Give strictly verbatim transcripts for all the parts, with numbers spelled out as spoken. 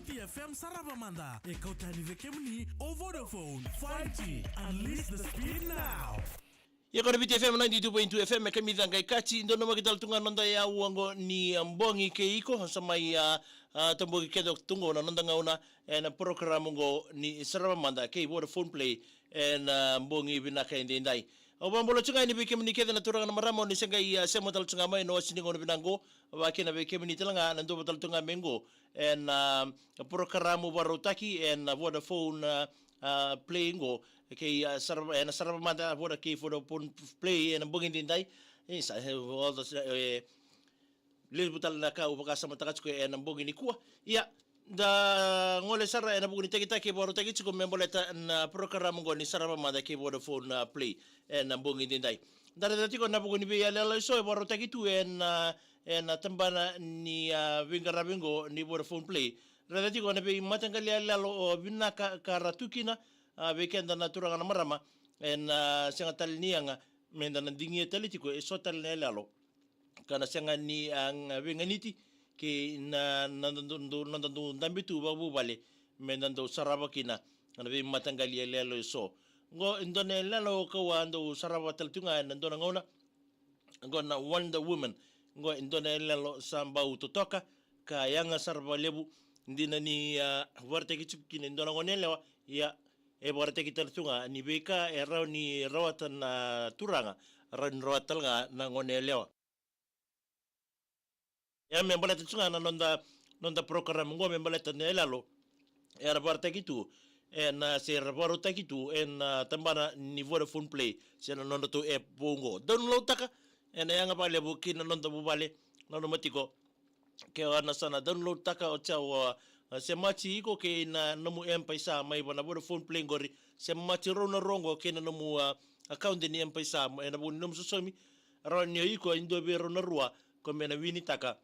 Viti F M sarava mada, e kau tani vei kemuni o Vodafone five G. Unleash the speed now. Ia ko na Viti F M ninety-two point two F M, e kamica qai kati, dua na maki tale tu ga noda yau oqo ni, a, bogi kei iko, sa mai, a, a, tabogi keda tu oqo na noda gauna, e na program oqo ni sarava mada kei Vodafone Play, e na, a, bogi vinaka edaidai. Au vakabula tu ga yani vei kemuni kece na turaga na marama, o ni se qai, a, sema tale tu ga mai na wasi ni gauna vinaka oqo, vakakina vei kemuni tale ga na dua tale tu ga mai oqo, e na, a, porokaramu vakarautaki e na Vodafone, a, a, Play oqo, kei, a, sarava, e na sarava mada Voda kei Vodafone Play e na bogi edaidai. Isa, e, all the, e, levu tale na ka au vakasamataka tiko e na bogi nikua. Ia, da gole sara e na vuku ni takitaki e vakarautaki tiko me baleta na porokaramu oqo ni sarava mada kei Vodafone, a, Play e na bogi edaidai. Da raica tiko na vuku ni veiyaloyalo eso e vakarautaki tu e na, e na tabana ni, a, veiqaravi oqo ni Vodafone Play. Raica tiko na veimataqali yaloyalo, o, vinaka ka ra tu kina, a, vei keda na turaga na marama, e na, a, sega tale ni yaga me da na digia tale tiko e so tale na yaloyalo ka na sega ni, a, ga veiganiti kei na, na, na, na, na, na dau dabe tu vakavuvale me da dau sarava kina na veimataqali yaloyalo eso. Oqo e dua na yaloyalo kau a dau sarava tale tu ga e na dua na gauna. Oqo na Wonder Woman. Oqo e dua na yaloyalo sa bau totoka ka yaga sara vakalevu. Dina ni, a, vakaraitaki tiko kina e dua na gone yalewa, ia e vakaraitaki tale tu ga ni veika e rawa ni rawata na turaga, rawa ni rawata tale ga na gone yalewa. Ia me baleta tu ga na noda, noda program oqo me baleta na yaloyalo era vakaraitaki tu e na, se era vakarautaki tu e na tabana ni Vodafone Play se na nodratou app vou oqo. Download taka, e na yaga vakalevu ki na noda vuvale, nanuma tiko. Ke o na sa na download taka oti, o, a, semati iko kei na nomu M-PAiSA mai vua na Vodafone Play oqori, semati rau na rua oqo kei na nomu, a, account ni M-PAiSA e na vuku ni nomu sosomi. Rawa ni o iko e dua vei rau na rua ko me na winitaka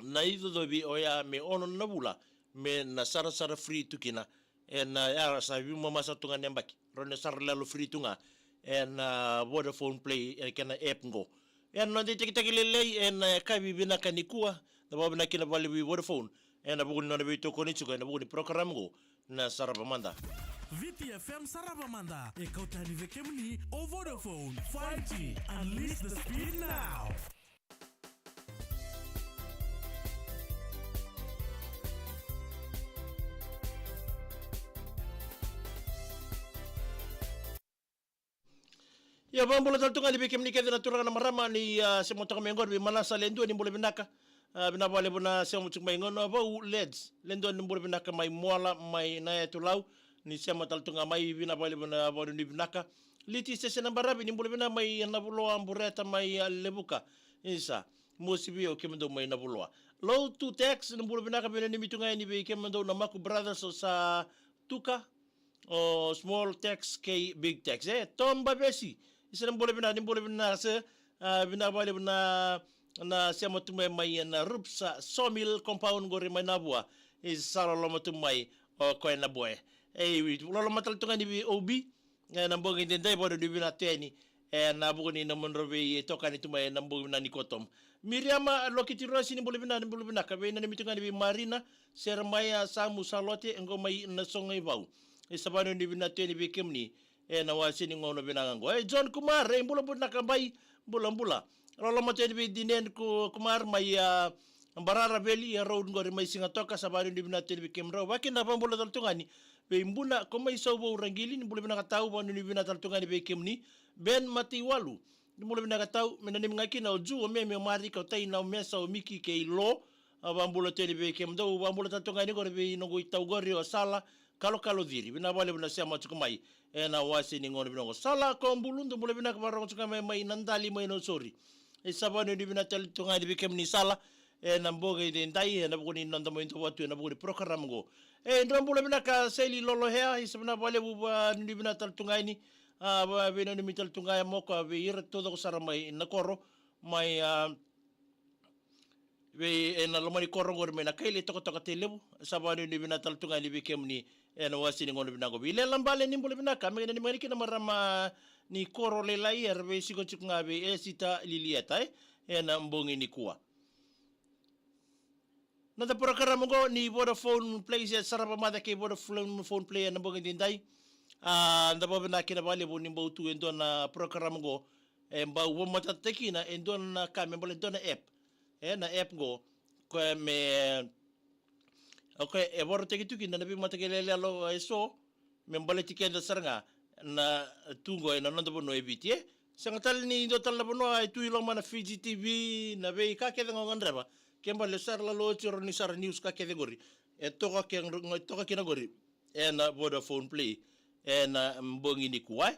na icocovi oya me ono na vula, me na sarasara free tu kina. E na, a, sa veimama sara tu ga na yabaki, rawa ni sara yaloyalo free tu ga e na Vodafone Play, e na kena app oqo. E na noda itakitaki lailai e na yakavi vinaka nikua, da vakavinavinaka kina vakalevu vei Vodafone e na vuku ni nona veitokoni tiko e na vuku ni program oqo na sarava mada. Viti F M sarava mada, e kau tani vei kemuni o Vodafone five G. Unleash the speed now. Ia, vakabula tale tu ga yani vei kemuni kece na turaga na marama ni, a, sema toka mai oqori, vei Manasa Ledua, ni bula vinaka. A, vinaka vakalevu na sema tiko mai. Gauna Vou Leds Ledua, ni bula vinaka mai Moala mai Nayatulau, ni sema tale tu ga mai, vinaka vakalevu na vakanuinui vinaka. Liti Sese na Baravi, ni bula vinaka mai Navuloa, Bureta mai, a, Levuka. Isa, mosi vei au kemudou mai Navuloa. Low to Tax, ni bula vinaka, veinanumi tu ga yani vei kemudou na Maku Brothers o Sa Tuka, o Small Tax kei Big Tax. E, Tom Bavesi, isa na bula vinaka, ni bula vinaka se, a, vinaka vakalevu na, na sema tu mai mai na Rups, a, Sawmill Compound qori mai Navua. Isa sa loloma tu mai o koya na boy. E, loloma tale tu ga yani vei O B, e, na bogi edaidai, vakanuinui vinaka tu yani e na vuku ni nomudrau veitokani tu mai e na bogi vinaka nikua, Tom. Miriama Lokiti Rosi, ni bula vinaka, ni bula vinaka, veinanumi tu ga yani vei Marina, Seremaia, Samu, Salote, oqo mai Nasogo i Vau. Isa, vakanuinui vinaka tu yani vei kemuni e na wase ni gauna vinaka oqo. E, John Kumar, e, bula vinaka bai, bula bula. Loloma tu yani vei Dinen Ku-, Kumar mai, a, Barara Valley, a, road qori mai Sigatoka, sa vakanuinui vinaka tu yani vei kemudrau. Vakakina vakabula tale tu ga yani vei Buna ko mai Sauvou Raqili, ni bula vinaka tau, vakanuinui vinaka tale tu ga yani vei kemuni. Ben Mataiwalu, ni bula vinaka tau, me nanumi ga kina o Ju, o Meme, o Marika, o Taina, o Mesa, o Miki kei Lo. A, vakabula tu yani vei kemudou, vakabula tale tu ga yani qori vei noqu itau qori o Sala Kalokalo Ciri, vinaka vakalevu na sema tiko mai e na wase ni gauna vinaka oqo. Sala Kobulu, dou bula vinaka, vakarogo tiko mai mai Nadali mai Nausori. E, sa vakanuinui vinaka tale tu ga yani vei kemuni Sala e na bogi edaidai e na vuku ni noda mai dua vatu e na vuku ni program oqo. E, dou bula vinaka Seli Lolohea, isa vinaka vakalevu, vakanuinui vinaka tale tu ga yani, a, va-, veinanumi tale tu ga yani mo koya vei ira taucoko sara mai na koro, mai, a, vei, e na loma ni koro qori mai Nakaile, Tokatoka, Tailevu. Sa vakanuinui vinaka tale tu ga yani vei kemuni e na wase ni gauna vinaka oqo. Vei Lela Bale, ni bula vinaka, me nanumi ga yani kina marama ni koro lailai era veisikosiko ga vei Esita Lilieta, e, e na bogi nikua. Na noda porokaramu oqo ni Vodafone Play, se sarava mada kei Vodafone Play ena bogi edaidai. A, da vakavinavinaka kina vakalevu ni bau tu e dua na porokaramu oqo. E bau vakamatatataki kina e dua na ka me baleta e dua na app. E, na app oqo. Koya me, okay, e vakarautaki tu kina na veimataqali iyaloyalo eso me baleti keda sara ga na tu oqo ena noda vanua e Viti, e. Sega tale ni dua tale na vanua e tu i loma na Fiji T V, na veika kece ga o gadreva. Ke baleta sa ra lalo oti, o rawa ni sa ra news ka kece qori. E toka ke, e toka kina qori ena Vodafone Play ena bogi nikua, e.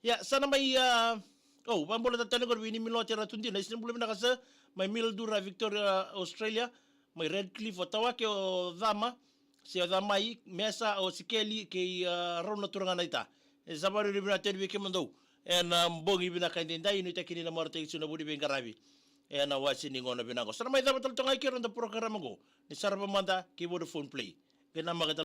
Ia, sa na mai, a, o, vakabula tale qori vei Nimilote Ratudina, e, sa na bula vinaka sir, mai Mildura, Victoria, Australia, mai Redcliffe, o Tawake, o Cama, se o Camai, Mesa, o Sikeli, kei, a, rau na turaga naita. E sa vakavinavinaka tale vei kemudou ena bogi vinaka edaidai, nuitaki ni na marautaki tiko na vu ni veiqaravi ena wase ni gauna vinaka oqo. Sa na mai cava tale toka ga i ke na noda porokaramu oqo ni sarava mada kei Vodafone Play. Qai namaka